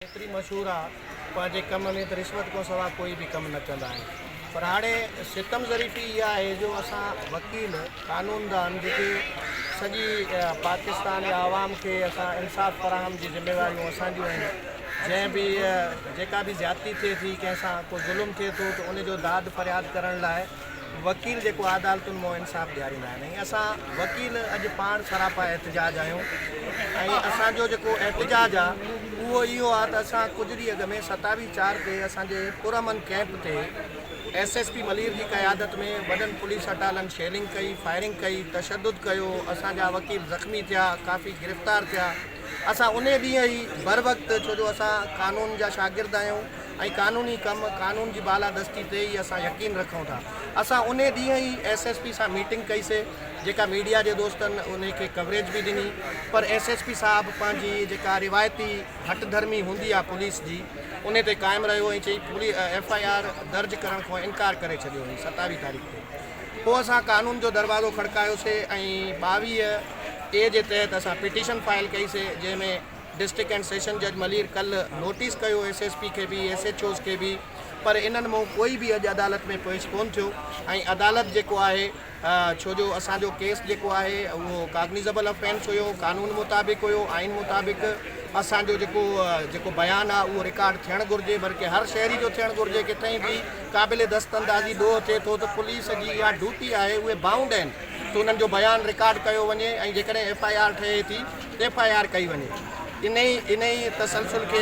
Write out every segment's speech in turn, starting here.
ايتري مشهور آ پنهنجي ڪم ۾ ته رشوت کان سوا ڪوئي به ڪم نه ڪندا آهن پر هاڻي ستم ظريفي اها آهي جو اسان وڪيل قانوندان جيڪي سڄي پاڪستان يا عوام کي اسان انصاف فراهم جي ذميواريون اسان جون آهن جنهن به جيڪا به زيادتي ٿئي ٿي ڪنهن سان ڪو ظلم ٿئي ٿو ته ان جو داد فرياد ڪرڻ لاء وڪيل جيڪو عدالتن مان انصاف ڏياريندا آهن ۽ اسان وڪيل اڄ پاڻ سراپا احتجاج آهيون ۽ اسان جو جيڪو احتجاج آهي اهو اهو آهي ته اسان ڪجهه ڏينهن اڳ ۾ 27 چار تي اسان جي پرامن ڪئمپ تي ايس ايس پي ملير جي قيادت ۾ وڏن پوليس اٽالن شيلنگ ڪئي، فائرنگ ڪئي، تشدد ڪيو، اسان جا وڪيل زخمي ٿيا، ڪافي گرفتار ٿيا، اسان انهي ڏينهن ئي بروقت ڇو جو اسان قانون جا شاگرد آهيون ۽ قانوني ڪم قانون جي بالادستي تي ئي اسان يقين رکون ٿا اسان انهي ڏينهن ئي ايس ايس پي سان ميٽنگ ڪئي سي جيڪا ميڊيا جي دوستن انهي کي ڪوريج به ڏني پر ايس ايس پي صاحب پنهنجي جيڪا روايتي هٽ ڌرمي هوندي آ پوليس جي انهي تي قائم رهيو ۽ چئي ايف I R درج ڪرڻ کان انڪار ڪري ڇڏيو هئي 27 تاريخ تي پوء اسان قانون جو دروازو کڙڪايو سي ۽ 22 اي جي تحت اسان پٽيشن فائل ڪئي سي جنهن ۾ ڊسٽرڪٽ اينڊ سيشن جج ملير ڪلهه نوٽيس ڪيو ايس ايس پي کي به ايس ايڇ اوز کي به پر انهن مون ڪوئي به اڄ عدالت ۾ پيش ڪون ٿيو ۽ عدالت جيڪو آهي ڇو جو اسان جو ڪيس جيڪو آهي اهو ڪاگنيزبل افينس هيو قانون مطابق هيو آئين مطابق اسان جو جيڪو جيڪو بيان آهي اهو رڪارڊ ٿيڻ گهرجي بلڪه هر شهري جو ٿيڻ گهرجي ڪٿي به قابل دست اندازي ڏوهه ٿئي ٿو ته پوليس جي اها ڊيوٽي آهي اهي بائونڊ آهن ته انهن جو بيان رڪارڊ ڪيو وڃي ۽ جيڪڏهن ايف I R ٺهي ٿي ته ايف I R ڪئي وڃي. انهي انهي تسلسل کي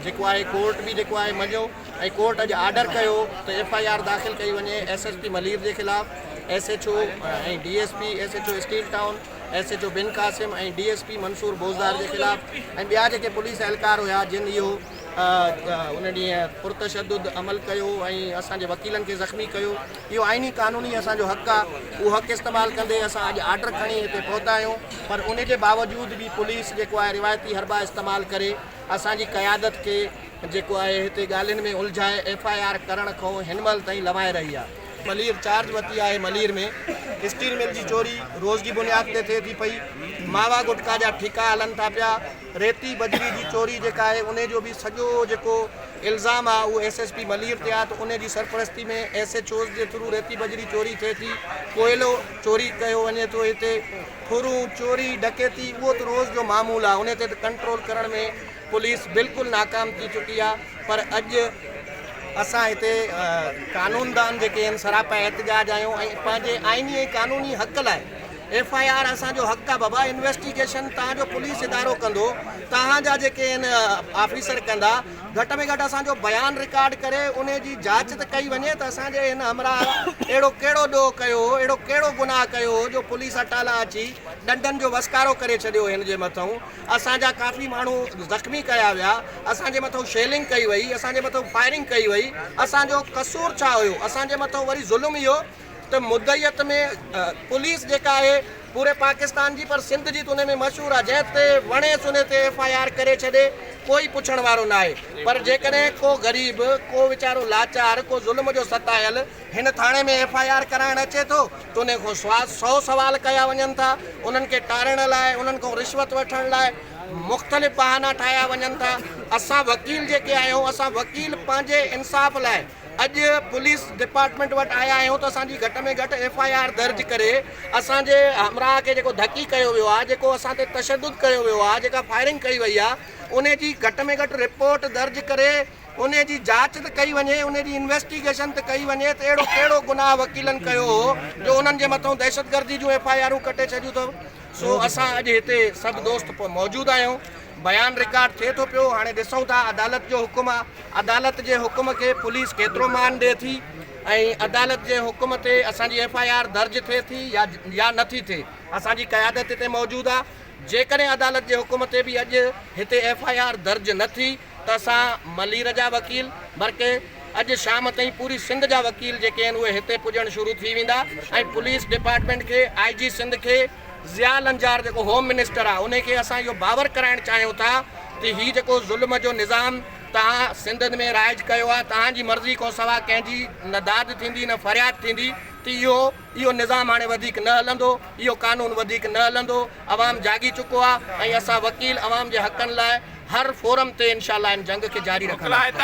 جيڪو آهي ڪورٽ به جيڪو آهي مڃيو ۽ ڪورٽ اڄ آرڊر ڪيو ته ايف I R داخل ڪئي وڃي ايس ايس پي ملير جي خلاف، S H O ۽ D S P, S H O steel town, S H O Bin Qasim ۽ D S P Mansoor Bozdar جي خلاف ۽ ٻيا جيڪي پوليس اهلڪار هيا جن اهو ان ڏينهن پرتشدد عمل ڪيو ۽ اسان جي وڪيلن کي زخمي ڪيو. اهو آئيني قانوني اسان جو حق آ، اهو حق استعمال ڪندي اسان اڄ آرڊر کڻي هتي پهتا آهيون پر ان جي باوجود به پوليس جيڪو آهي روايتي حربا استعمال ڪري اسان جي قيادت کي جيڪو آهي هتي ڳالهين ۾ الجهائي ايف I R ڪرڻ کان هن مهل تائين لوائي رهي آ. ملير چارج وتي آهي ملير ۾ اسٽيل مل جي چوري روز جي بنياد تي ٿئي ٿي پئي ماوا گٽڪا جا ٺيڪا هلن ٿا پيا ريتي بجري جي چوري جيڪا آهي انهي جو به سڄو جيڪو الزام آهي اهو ايس ايس پي ملير تي آهي ته انهي جي سرپرستي ۾ ايس ايڇ اوز جي ٿرو ريتي بجري چوري ٿئي ٿي ڪوئلو چوري ڪيو وڃي ٿو هتي ڦرون چوري ڊڪيتي اهو ته روز جو معمول آهي انهي تي ته ڪنٽرول ڪرڻ ۾ پوليس بلڪل ناڪام ٿي چڪي آهي پر اڄ اسان هتي قانوندان جيڪي آهن سراپا احتجاج آهيون ۽ پنهنجي آئيني ۽ قانوني حق لاء ايف I R اسان جو حق آ بابا انويسٽيگيشن توهان جو پوليس ادارو ڪندو توهان جا جيڪي آهن آفيسر ڪندا گهٽ ۾ گهٽ اسان جو بيان رڪارڊ ڪري انهي جي جاچ ته ڪئي وڃي ته اسان جي هن همراهه اهڙو ڪهڙو ڏوهه ڪيو هو اهڙو ڪهڙو گناهه ڪيو هو جو پوليس اٽالا اچي ڏنڊن جو وسڪارو ڪري ڇڏيو هن جي مٿئون اسان جا ڪافي ماڻهو زخمي ڪيا ويا اسان جي مٿئون شيلنگ ڪئي وئي اسان جي مٿئون فائرنگ ڪئي وئي اسان جو قصور ڇا هيو اسان جي مٿئون وري ظلم اهو ته مدعيت ۾ پوليس جيڪا آهي پوري پاڪستان جي پر سنڌ جي ته انهي ۾ مشهور آهي جنهن تي وڻيس انهي تي ايف I R ڪري ڇڏي ڪوئي پڇڻ وارو ناهي پر جيڪڏهن ڪو غريب ڪو ويچارو لاچار ڪو ظلم جو ستايل هن ٿاڻي ۾ ايف I R ڪرائڻ اچي ٿو ته انهي کان سوا سو سوال ڪيا وڃن ٿا انهن کي ٽارڻ لاء انهن کان رشوت وٺڻ لاء مختلف بهانا ٺاهيا وڃن ٿا اسان وڪيل جيڪي آهيون اسان وڪيل پنهنجي انصاف لاء اڄ پوليس ڊپارٽمينٽ وٽ آيا آهيون ته اسان جي گهٽ ۾ گهٽ ايف I R درج ڪري اسان جي همراهه کي جيڪو ڌڪي ڪيو ويو آهي جيڪو اسان تي تشدد ڪيو ويو آهي جيڪا فائرنگ ڪئي وئي آهي انهي جي گهٽ ۾ گهٽ رپورٽ درج ڪري انهي جي جاچ ته ڪئي وڃي انهي جي انويسٽيگيشن ته ڪئي وڃي ته اهڙو ڪهڙو گناهه وڪيلن ڪيو هو جو انهن جي مٿان دهشتگردي جون ايف I آرون ڪٽي ڇڏيون اٿو سو اسان اڄ هتي سڀ دوست موجود آهيون بيان رڪارڊ ٿئي ٿو پيو هاڻي ڏسون ٿا عدالت جو حڪم آ عدالت جي حڪم کي پوليس ڪيترو مان ڏي ٿي ۽ عدالت جي حڪم تي اسان جي ايف I R درج ٿئي ٿي يا يا نٿي ٿئي اسان جي قيادت هتي موجود آ جيڪڏهن عدالت جي حڪم تي به اڄ هتي ايف I R درج نه ٿي ته اسان ملير جا وڪيل بلڪه اڄ شام تائين پوري سنڌ جا وڪيل جيڪي آهن اهي هتي پڄڻ شروع ٿي ويندا ۽ پوليس ڊپارٽمينٽ کي آء جي سنڌ کي ضياء لنجار جيڪو هوم منسٽر آهي انهي کي اسان اهو باور ڪرائڻ چاهيون ٿا ته هي جيڪو ظلم جو نظام توهان سنڌ ۾ رائج ڪيو آهي توهان جي مرضي کان سوا ڪنهن جي نه داد ٿيندي نه فرياد ٿيندي ته اهو اهو نظام هاڻي وڌيڪ نه هلندو اهو قانون وڌيڪ نه هلندو عوام جاڳي چڪو آهي ۽ اسان وڪيل عوام جي حقن لاء هر فورم تي انشاء الله ان جنگ کي جاري رکنداسين.